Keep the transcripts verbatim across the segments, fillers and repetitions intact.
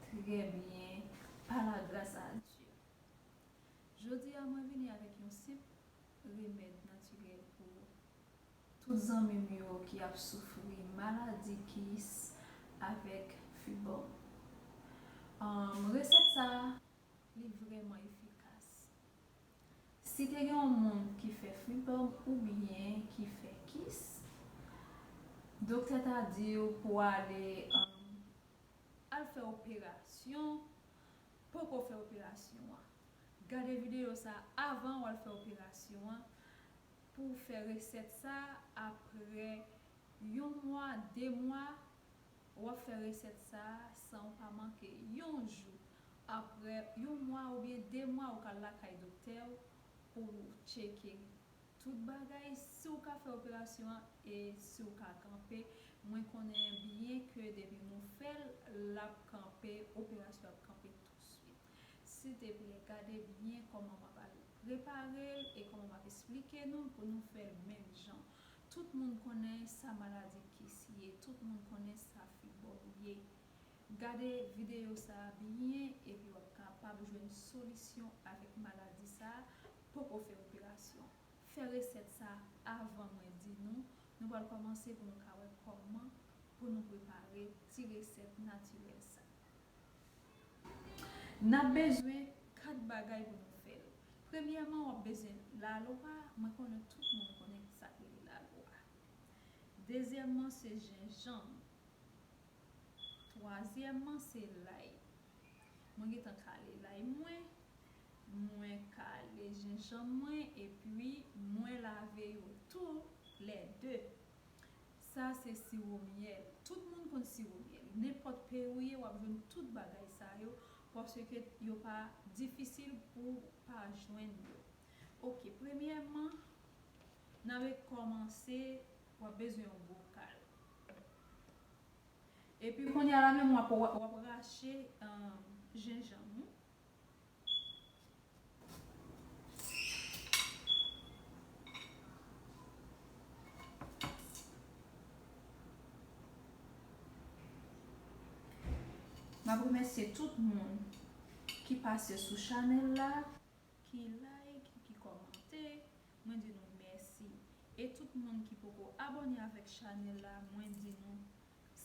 Trè byen, pa la gras a Dye. Jodi a, mwen vini avèk yon senp remèd natirèl pou tout zanmi m yo ki ap soufri maladi kis avèk fibòm. Ahn, resèt sa a, li vrèman efikas. Si te gen yon moun ki fè fibòm oubyen ki fè kis, doktè ta di w pou w ale, ahn, al fè operasyon, poko fè operasyon an. Gade videyo sa a avan w al fè operasyon an pou w fè resèt sa a. Apre yon mwa, de mwa, w ap fè resèt sa a san w pa manke yon jou. Apre yon mwa oubyen de mwa, ou ka al lakay doktè w pou w tcheke tout bagay. Si w ka fè operasyon an e si w ka kanpe, mwen konnen byen ke depi nou fè l, l ap kanpe, operasyon ap kanpe touswit. Silteplè, gade byen kòman m ap al prepare l e kòman m ap esplike nou pou nou fè l menm jan. Tout moun konnen sa maladi kis ye, tout moun konnen sa fibòm ye. Gade videyo sa a byen, epi w ap kapab jwenn solisyon avèk maladi sa a. Poko fè operasyon. Fè resèt sa a avan mwen di nou. Nou pral kòmanse pou nou ka wè kòman pou nou prepare ti resèt natirèl sa. N ap bezwen kat bagay pou nou fè l. Premyèman, w ap bezwen lalwa. Mwen konnen tout moun konnen sa k rele lalwa. Dezyèmman, se jenjanm. Twazyèmman, se lay. Mwen gentan kale lay mwen. Mwen kale jenjanm mwen, epi mwen lave yo tou lè de. Sa se siwo myèl. Tout moun konn siwo myèl. Nenpòt peyi w ye, w ap jwenn tout bagay sa yo, paske yo pa difisil pou w pa jwenn yo. Oke, premyèman, n ap kòmanse, w ap bezwen yon bokal. Epi kounye a la menm, w ap, w ap rache, um, jenjanm ou. M ap remèsye tout moun ki pase sou chanèl la, ki like, ki kòmante. Mwen di nou mèsi. E tout moun ki poko abòne avèk chanèl la, mwen di nou,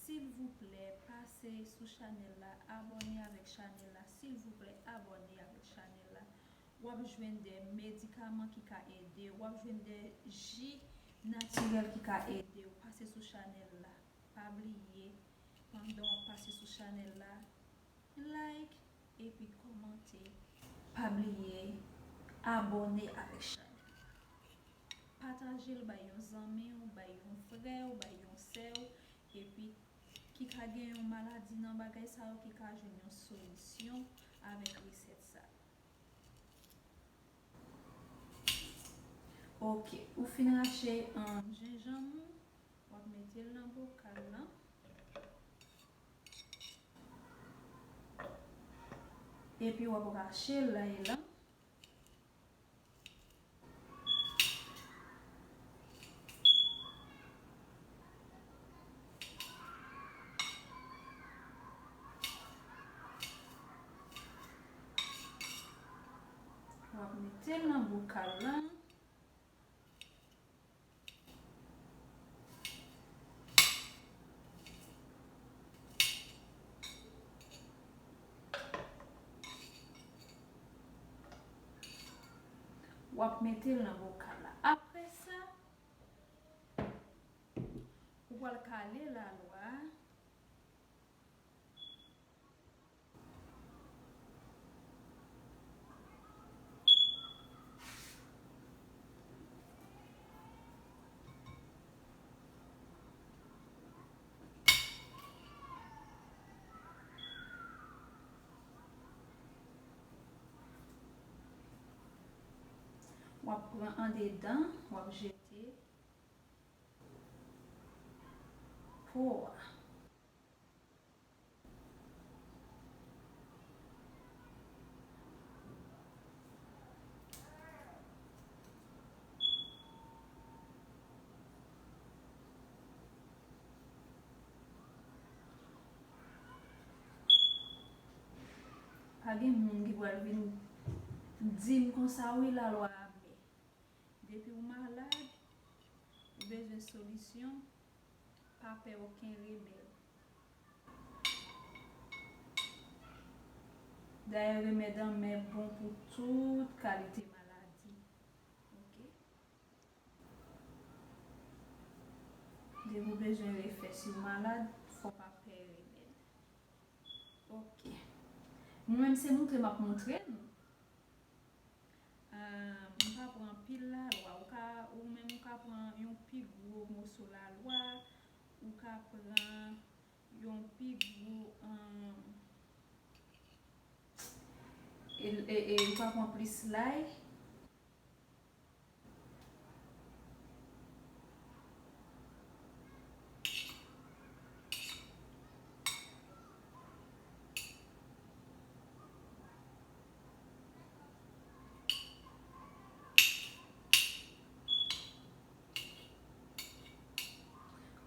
silvouplè, pase sou chanèl la, abòne avèk chanèl la, silvouplè, abòne avèk chanèl la. W ap jwenn de medikaman ki ka ede w, w ap jwenn de ji natirèl ki ka ede w. Pase sou chanèl la. Pa bliye, pandan w ap pase sou chanèl la, like epi kòmante. Pa bliye abòne avèk chanèl la. Pataje l bay yon zanmi w, bay yon frè w, bay yon sè w, epi ki ka gen yon maladi nan bagay sa yo, ki ka jwenn yon solisyon avèk resèt sa. Oke, ou fin rache, um, jenjanm ou, w ap mete l nan bokal lan. Epi w ap rache lay lan. W ap mete l nan bokal lan. W ap mete l nan bokal la. Apre sa, ou pral kale lalo a. W ap pran andedan, w ap jete po a. Gen moun ki pral vin di m konsa, wi, lalwa a, men depi w malad, ou bezwen solisyon, pa pè okenn remèd. Dayè, remèd anmè bon pou tout kalite maladi. Oke? Depi w bezwen refè si w malad, fò w pa pè remèd. Oke. Mwen menm se montre m ap montre nou. Ah, m pa pran anpil lalwa. Ou ka, ou menm ou ka pran yon pi gwo moso lalwa. Ou ka pran yon pi gwo, ah, e, e, e, ou ka pran plis lay.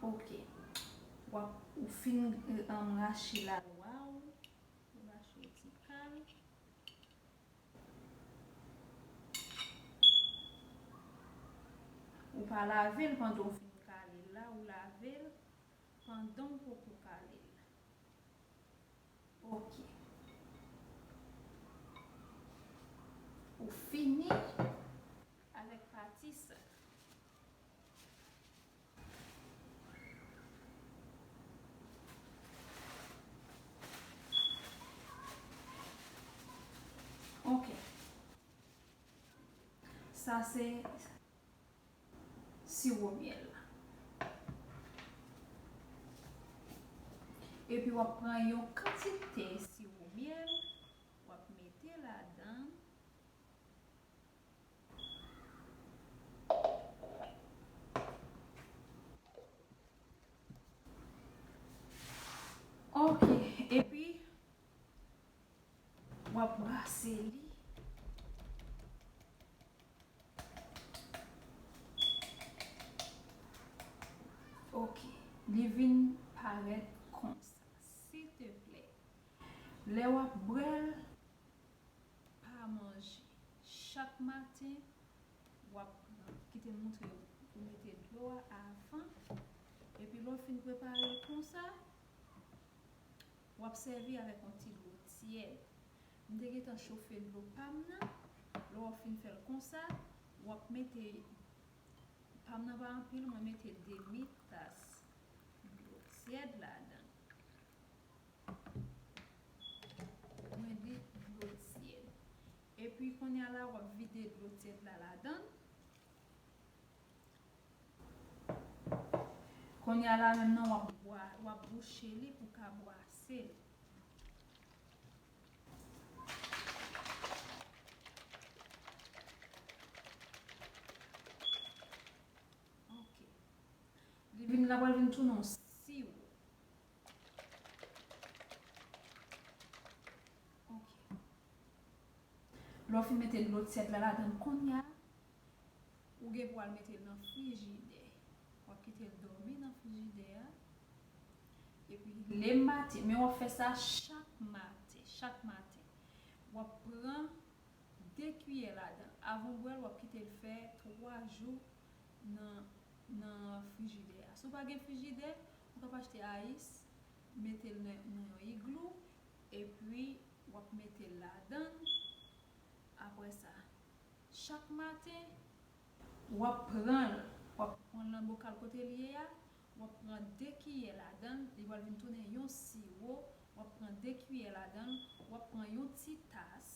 Oke. W ap, ou fin, eh, rache lalwa w, ou rache ti kal. Ou pa lave l pandan w fin kale l la, ou lave l pandan w poko kale l. Oke. Ou fini avèk pati sa. Oke. Sa se siwo myèl la. Epi w ap pran yon kantite siwo myèl, w ap mete ladan. Oke, epi w ap brase li. Oke, li vin parèt konsa. Silteplè, lè w ap bwè l, pa manje. Chak maten, w ap pran, kite m montre w, ou mete dlo a avan, epi lè w fin prepare l konsa, w ap sèvi avèk yon ti dlo tyèd. M te gentan chofe dlo pa m nan, lè w fin fè l konsa, w ap mete, pa m nan pa anpil, mwen mete demi tas dlo tyèd ladan. Mwen di dlo tyèd. Epi kounye a la, w ap vide dlo tyèd la ladan. Kounye a la menm nan, w ap bwa, w ap bouche li pou w ka bwase l. Oke. Li vin, la pral vin tounen yon siwo. Oke. Lè w fin mete dlo tyèd la ladan l kounye a, ou gen pou al mete l nan frijidè. W ap kite l dòmi nan frijidè a. Epi lematen, men w ap fè sa chak maten, chak maten. W ap pran de kiyè ladan. Avan w bwè l, w ap kite l fè twa jou nan, nan frijidè a. Si w pa gen frijidè, ou kab achte ayis, mete l nan, nan yon iglou, epi w ap mete l ladan l. Apre sa, chak maten, w ap pran l, w ap pran l nan bokal kote l ye a, w ap pran de kiyè ladan l, li pral vin tounen yon siwo, w ap pran de kiyè ladan l, w ap pran yon ti tas,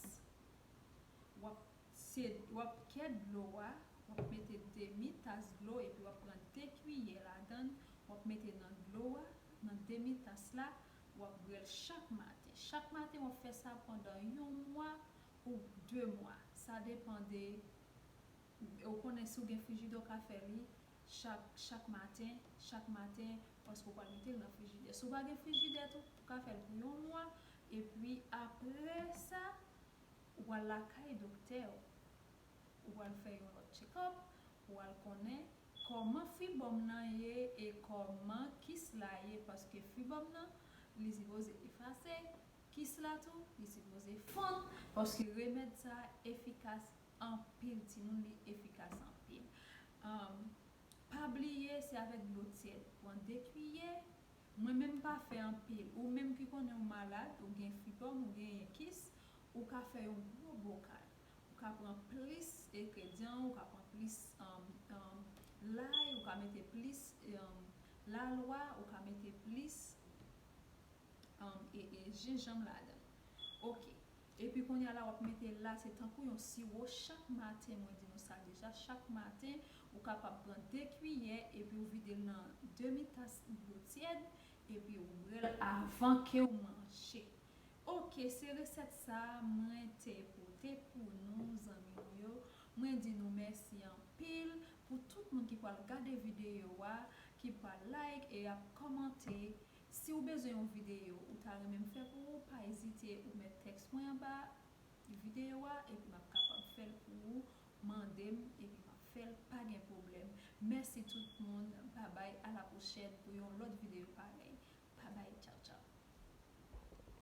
w ap, se, w ap kè dlo a, w ap mete demi tas dlo, epi w ap pran de kiyè ladan l, w ap mete nan dlo a, nan demi tas la, w ap bwè l chak maten. Chak maten, w ap fè sa pandan yon mwa ou de mwa. Sa depann de, ou konnen si w gen frijidè, w ka fè li chak, chak maten, chak maten, paske w pral mete l nan frijidè. Si w pa gen frijidè tou, ou ka fè l pou yon mwa, epi apre sa, ou pral lakay doktè w. Ou pral fè yon lòt tchekòp, ou al konnen kòman fibòm nan ye e kòman kis la ye, paske fibòm nan, li sipoze efase, Kis la tou, li sipoze fonn, paske remèd sa efikas anpil, timoun, li efikas anpil. Um, pa bliye, se avèk dlo tyèd. Pran de kiyè. Mwen menm pa fè anpil. Ou menm ki konnen ou malad, ou gen fibwòm, ou genyen kis, ou ka fè yon gwo bokal. Ou ka pran plis engredyan, ou ka pran plis um, um, lay, ou ka mete plis um, lalwa, ou ka mete plis um, e, e jenjanm ladan. Ok. Epi kounye a la w ap mete la, se tankou yon siwo. Chak maten, mwen di nou sa deja, chak maten, ou kapab pran de kiyè epi ou vide l nan demi tas dlo tyèd, epi ou bwè l avan ke w manje. Ok, se resèt sa mwen te pote pou nou, zanmi m yo. Mwen di nou mèsi anpil pou tout moun ki pral gade videyo a, ki pral like e ap kòmante. Si w bezwen yon videyo ou ta renmen m fè pou ou, pa ezite ou mèt tèks mwen anba videyo a, epi m ap kapab fè l pou ou. Mande m, epi m ap fè l, pa gen pwoblèm. Mèsi tout moun, babay, a la pwochèn pou yon lòt videyo parèy. Babay, tchaw, tchaw.